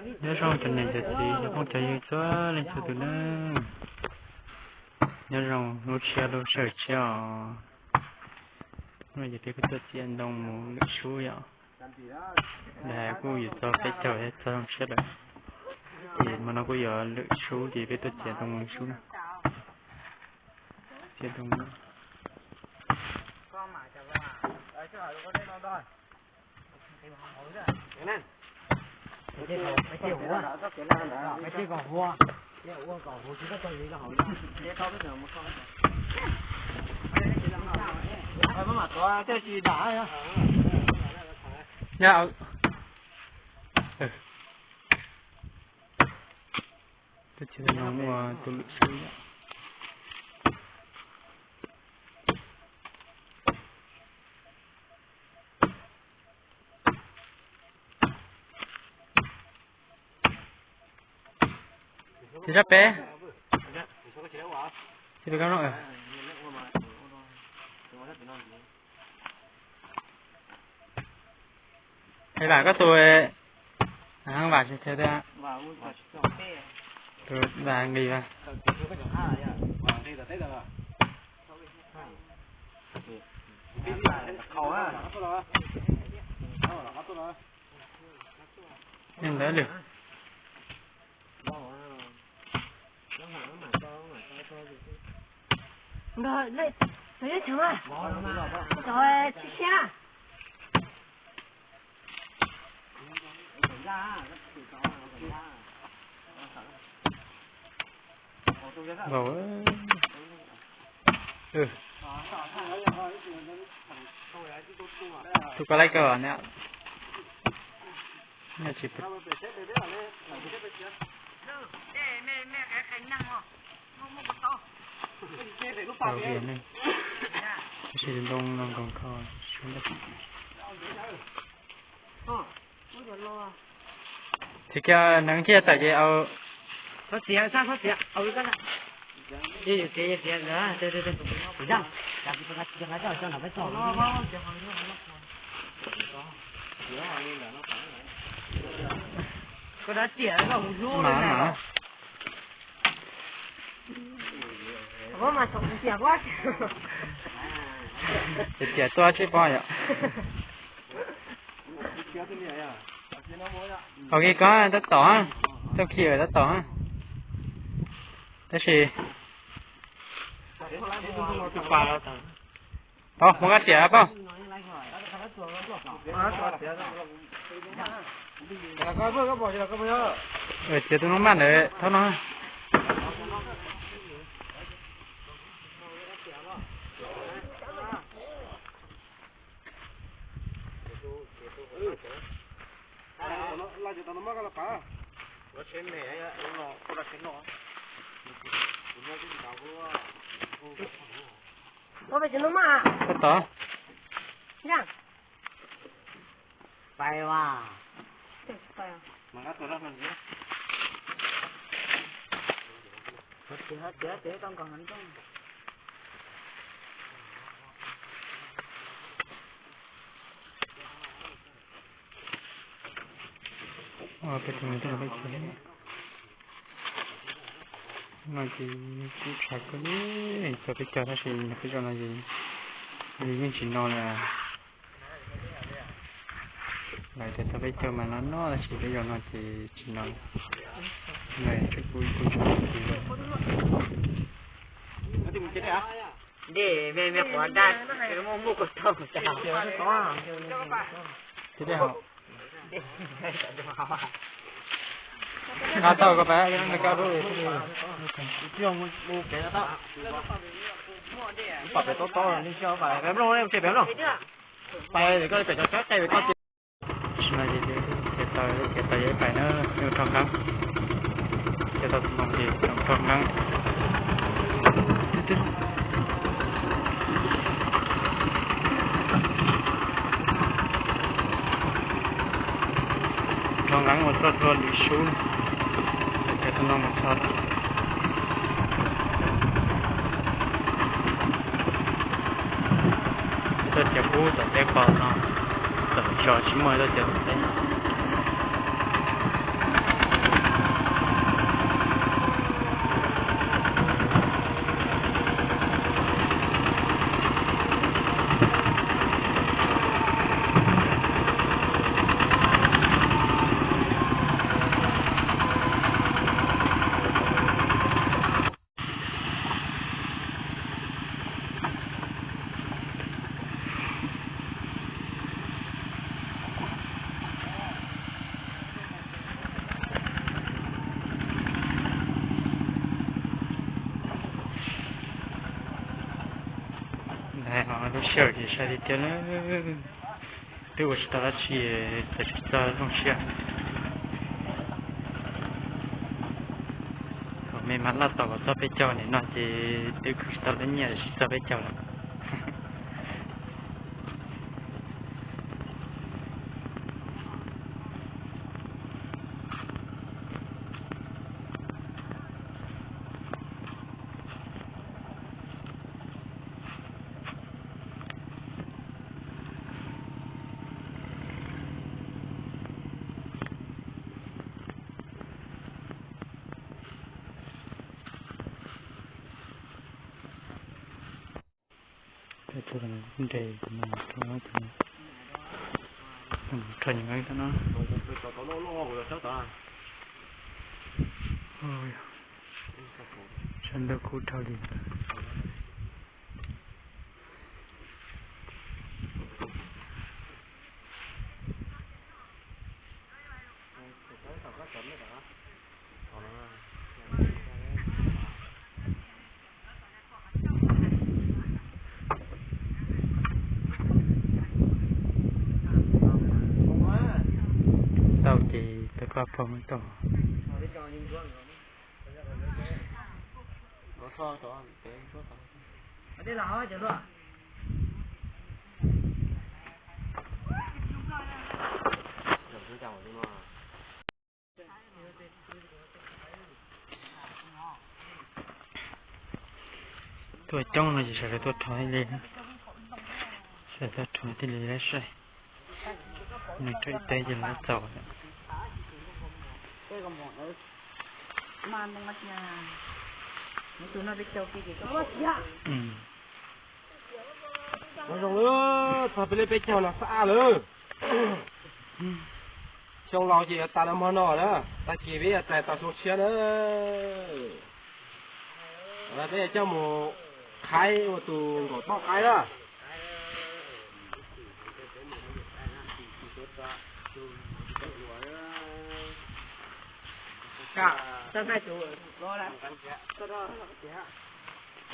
Nyob zoo cov niam cov txiv cov phooj cov ywg txhua leej txhua tus nawb. Nyob zoo lub tshiab lub sij hawm tshiab os. Hnub no ces peb kuj tuaj txiav ntoo mus lwm sub yom. Ntawd kuj yuav txog peb caug thiab txog zoo tshiab lawm. Ces hmo no kuj yuav lwm sub ces peb tuaj txiav ntoo mus lwm sub na. Txiav ntoo mus. Yog, tuaj txiav ntoo ua tus lwm sub yom. Tsis sab peb. Tsis peb kab no. Hais vam koj tus, vam tsis thiab tiag. Tus vam nqis vas. Ntawd lwm. Nkawd, tsis siab. Vau. Tus koj laij kawg ne. Tsis tau tias ne, tab sis ntoo no nkaus kho sub ntawd. Tsis kiag neeg thiaj tawm ces au. Koj dab tiam koj hu hlub li na. Ces tiam tuaj tsib pob yom. Ua ke koj tab tom, txoj kev tab tom. Tab sis tau muab koj tiam pauj. Tiam tus no maj ntawd thaum no. Tab tom. Pais vas. Peb tus no peb chaw no ces kuj tshav kawg li, txog peb caug tab sis peb zaum no ces li yeej tsis no lawm. Lawv tias txog peb caug mas no noj tab sis peb zaum no ces tsis no lawm. Lawv tseem kuj ib kuj tshav kawg li. Dej me me quav daj, muaj muaj kuv tau tas. Nqa tau ko pab, nqa koj lub. Pom pem tob tob li xyov pais pem mloog ne, pem mloog. Pais koj pem cov sab qe koj tias. Tsis no ces tiav taws, tiav taws yuav pais na, yuav rho nqeeb. Tiav tau tus no ces rho nqeeb. Rho nqeeb mus txog rau lwm sub, tiav tus no mus txog. Tuaj tiav pub tom teb qos no, tom tso tsis muaj tuaj tiav tom teb. Lub sij hawm ces sai tiag tiag na, twb ua tsis tau dab tsi, txawm tsis txog zoo siab. Thaum me mas laj tos kom txog peb caug nim no ces twb khwv tsis tau lub nyiaj tsis txog peb caug lawm. Nres, rho nyuam no. Tshav ntuj kub dhau li. Tau ces tau koj pog tau. Tuaj coob no ces sawv daws tuaj rho thiaj li, sawv daws tuaj rho thiaj li lab saib. Nws rau ib teg ces lawv txaus lawm. Ua zoo lawm, txog peb lub peb caug no xab ab lawm. Xyoo laus ces yuav tas los hmo no na, tag kis peb yuav txais tau xyoo tshiab na. Peb yuav coj mus qhaib ua tus nkaum toj qaib na.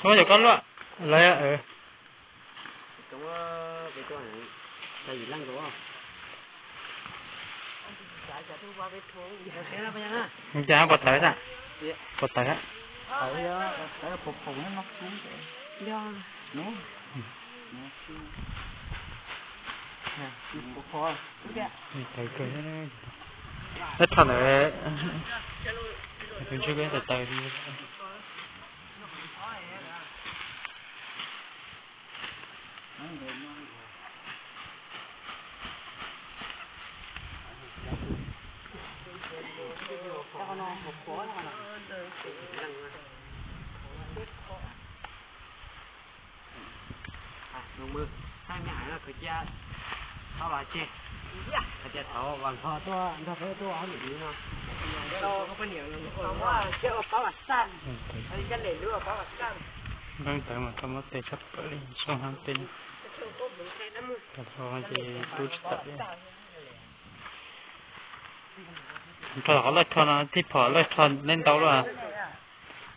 Muab cov koj luaj lawm. Cas pov tawv a? Pov tawv a? Tawv kawg. Lawv rho ntawd, tus ntswg tawv tawv li. Npawg ntawd mas tau muab tes tshaj plaws li, soj hab peb. Cov hlau ces rub tsis tawm li. Rho qhov lawj rho no tib phom lawj rho neb ntau luaj.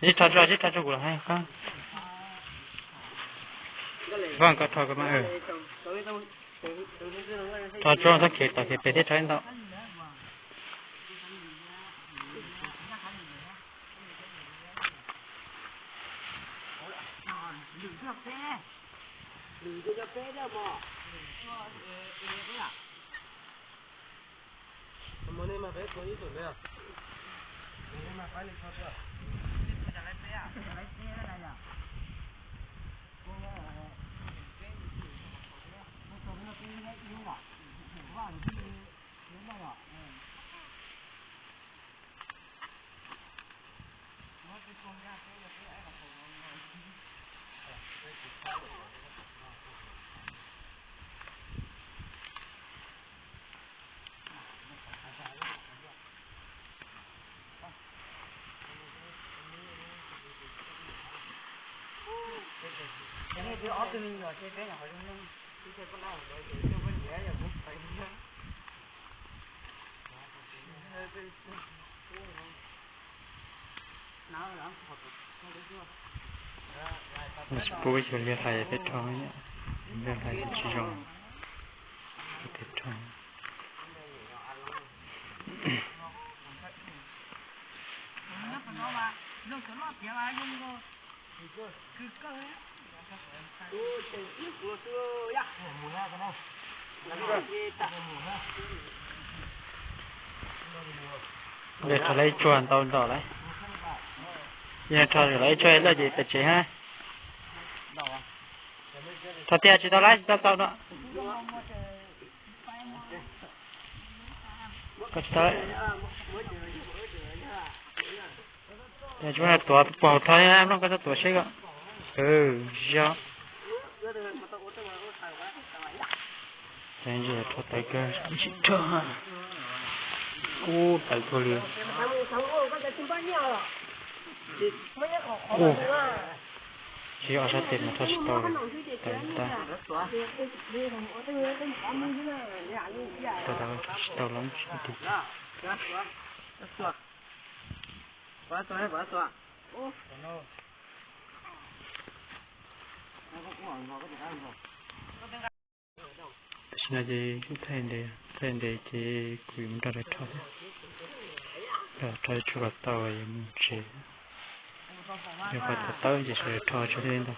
Sib rho tso, sib rho tso kuv los hais qab. Vaj koj rho koj mas. Rho tso txhob khiav tom khiav pem thiab rho ib ntau. Tsis pub ib tug liag hlais peb rho yom. Ntawd lawv tsis zoo. Rho lawv ib tsuag ntau ntom lawm. Yog rho lawv ib tsuag lawm ces pem tsev ha. Rho tiag tsis tau lawm, tsis tau tau no. Tsis tau. Tsuas tuav pog rho, mloog koj txhob tuav seb ko. Yog. Rho tawv kawg, tsis rho. Ub, tawv kawg li. Ub, tsis ob sab tes mas rho tsis tau li. Tawv tag. Tawv tsis tau lawm. Tam sim no ces thaij ntev, thaij ntev ces kuv yuav mus nrog lawv rho thiab. Nrog lawv rho tsuag kom tau yuav mus tsev. Yog qhov tawv tawv ces sawv daws rho tsuag thiaj li ntau.